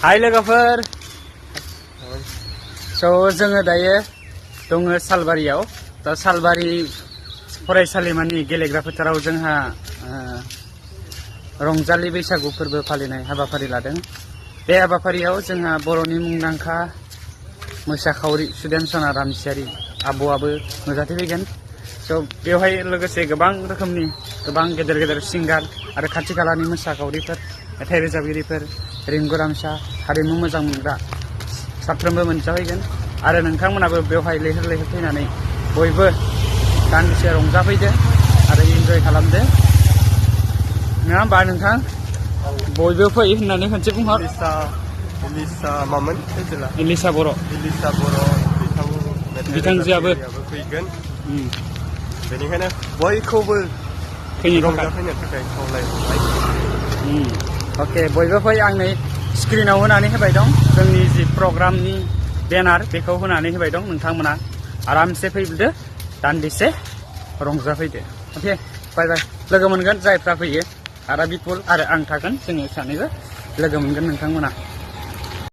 हाय लोगोफोर जोङो दायो दङ सालबारियाव दा सालबारि फरायसालिमानि गेलेग्रा फोथाराव जोंहा रंजालि बैसागु फोरबो फालिनाय हाबाफारि लादों। बे हाबाफारियाव जोंहा बर'नि मुंदांखा मोसाखावरि सुदेमसना रामसियारि आब'आबो नुजाथिफैगोन। बेवहाय लोगोसे गोबां रोखोमनि गोबां गेदेर गेदेर सिंगार आरो खाथि खालानि मोसाखावरिफोर मेथाइ रोजाबगिरिफोर रिंगु रामसा हारिमु मोजां मोनग्रा साफ्रोमबो मोनजाफैगोन आरो नोंथांमोनाबो बेवहाय लैहोर लैहोर फैनानै बयबो दान्दिसे रंजाफैदो आरो इन्जय खालामदो नङा होमबा नोंथां? बयबो फै होननानै खनसे बुंहर। इलिसा मामोन इलिसा बर' बिथांजोआबो फैगोन। बेनिखायनो बयखौबो रंजाफैनो थाखाय खावलायबाय। अके बयबो फै आं नै स्क्रिनाव होनानै होबाय दं जोंनि जि प्रग्रामनि बेनार बेखौ होनानै होबाय दं। नोंथांमोना आरामसे फैदो दान्दिसे रंजाफैदो। अके बाय बाय। लोगो मोनगोन जायफ्रा फैयो आरो बिपुल आरो आं थागोन। जोङो सानैबो लोगो मोनगोन नोंथांमोना।